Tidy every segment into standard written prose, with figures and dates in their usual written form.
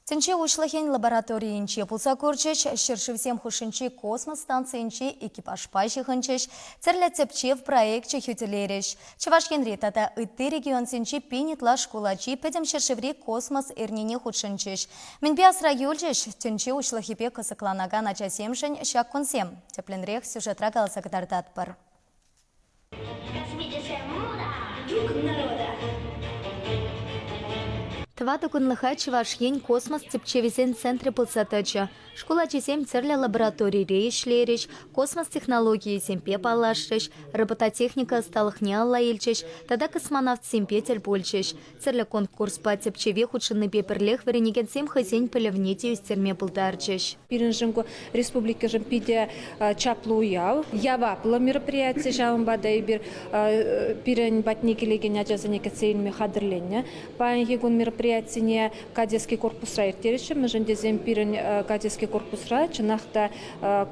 Тӗнче уҫлӑхӗн лабораторийӗнче пулса курчӗҫ, ҫӗршывсем хушшинчи космос станцийӗнчи экипажпа ҫыхӑнчӗҫ, тӗрлӗ тӗпчев проекчӗ хӳтӗлерӗҫ. Чӑваш Енри тата ытти регионсенчи пин ытла шкул ачи пӗтӗм ҫӗршыври космос эрнине хутшӑнчӗҫ. Мӗнпе асра юлчӗҫ тӗнче уҫлӑхӗпе кӑсӑкланакан ачасемшӗн ҫак кунсем? Тӗплӗнрех сюжетра каласа кӑтартатпӑр. Космическая мода, друг народа. Тӑватӑ кунлӑха Чӑваш Ен космос тӗпчевӗсен центрӗ пулса тӑчӗ. Шкул ачисем тӗрлӗ лабораторире ӗҫлерӗҫ, космос технологийӗсемпе паллашрӗҫ, робототехника ӑсталӑхне алла илчӗҫ тата космонавтсемпе тӗл пулчӗҫ. Тӗрлӗ конкурспа тӗпчеве хутшӑннипе пӗрлех вӗренекенсем хӑйсен пӗлӗвне те ӳстерме пултарчӗҫ. Пирӗншӗн ку республикӑшӑн питӗ чаплӑ уяв, яваплӑ мероприяти. Ҫавӑнпа та эпир пирӗн патне килекен ачасене кӗтсе илме хатӗрленнӗ. Паянхи кун мероприятине кадетский корпусра ирттереҫҫӗ, мӗншӗн тесен пирӗн кадетский корпусра чӑнах та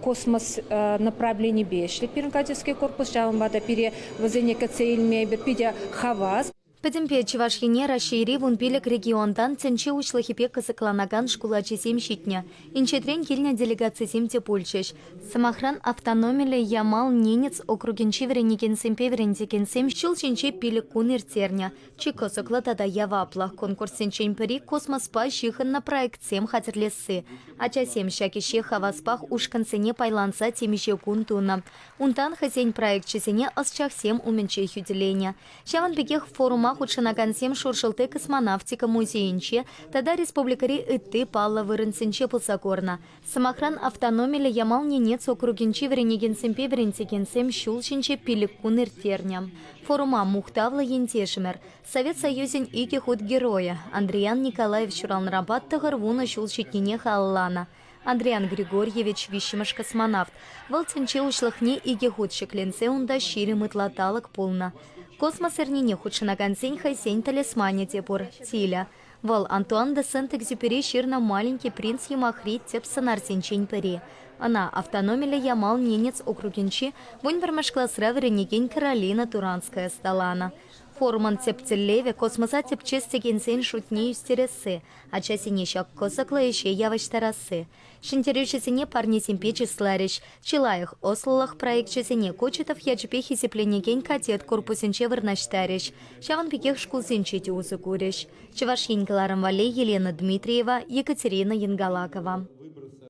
космос направленипе ӗҫлет пирӗн кадетский корпус. Ҫавӑнпа та пире вӗсене кӗтсе илме эпир питӗ хавас. Пӗтӗмпе Чӑваш Ене Раҫҫейри 15 регионтан тӗнче уҫлӑхӗпе кӑсӑкланакан шкул ачисем ҫитнӗ. Инҫетрен килнӗ делегацисем те пулчӗҫ. Сӑмахран, автономиллӗ Ямал-Ненец округӗнчи вӗренекенсемпе вӗрентекенсем ҫул ҫинче 5 кун ирттернӗ. Чи кӑсӑклӑ тата яваплӑ конкурссенчен пӗри космоспа ҫыхӑннӑ проектсем хатӗрлесси. Ачасем ҫак ӗҫе хаваспах ушкӑнсене пайланса темиҫе кун тунӑ. Унтан хӑйсен проекчӗсене ӑсчахсем умӗнче хӳтӗленӗ. Ҫавӑн пекех форума хутшӑнакансем Шуршӑлти космонавтика музейӗнче тата республикӑри ытти паллӑ вырӑнсенче пулса курнӑ. Сӑмахран, автономиллӗ Ямал-Ненец округӗнчи вӗренекенсемпе вӗрентекенсем ҫул ҫинче 5 кун ирттернӗ. Форума мухтавлӑ ентешӗмӗр, Совет Союзӗн икӗ хут Геройӗ Андриян Николаев ҫуралнӑранпа 90 ҫул ҫитнине халалланӑ. Андриян Григорьевич виҫҫӗмӗш космонавт. Вӑл тӗнче уҫлӑхне икӗ хут ҫӗкленсе унта 20 ытла талӑк пулнӑ. Космос эрнине хутшӑнакансен хӑйсен талисманӗ те пур – Тиля. Вӑл Антуан де Сент-Экзюпери ҫырнӑ «Маленький принц» юмахри тӗп сӑнарсенчен пӗри. Ӑна автономиллӗ Ямал-Ненец округӗнчи 11-мӗш класра вӗренекен Каролина Туранская ӑсталанӑ. Форумӑн тӗп тӗллевӗ – космоса тӗпчес текенсен шутне ӳстересси, Ачасене ҫак кӑсӑклӑ ӗҫе явӑҫтарасси. Ҫӗнтерӳҫӗсене парнесемпе чысларӗҫ. Чи лайӑх ӑслӑлӑх проекчӗсене Кочетов ячӗпе хисепленекен кадет корпусӗнче вырнаҫтарӗҫ. Ҫавӑн пекех шкулсенче те усӑ курӗҫ. Чӑваш Ен кӑларӑм валли Елена Дмитриева, Екатерина Янгалакова.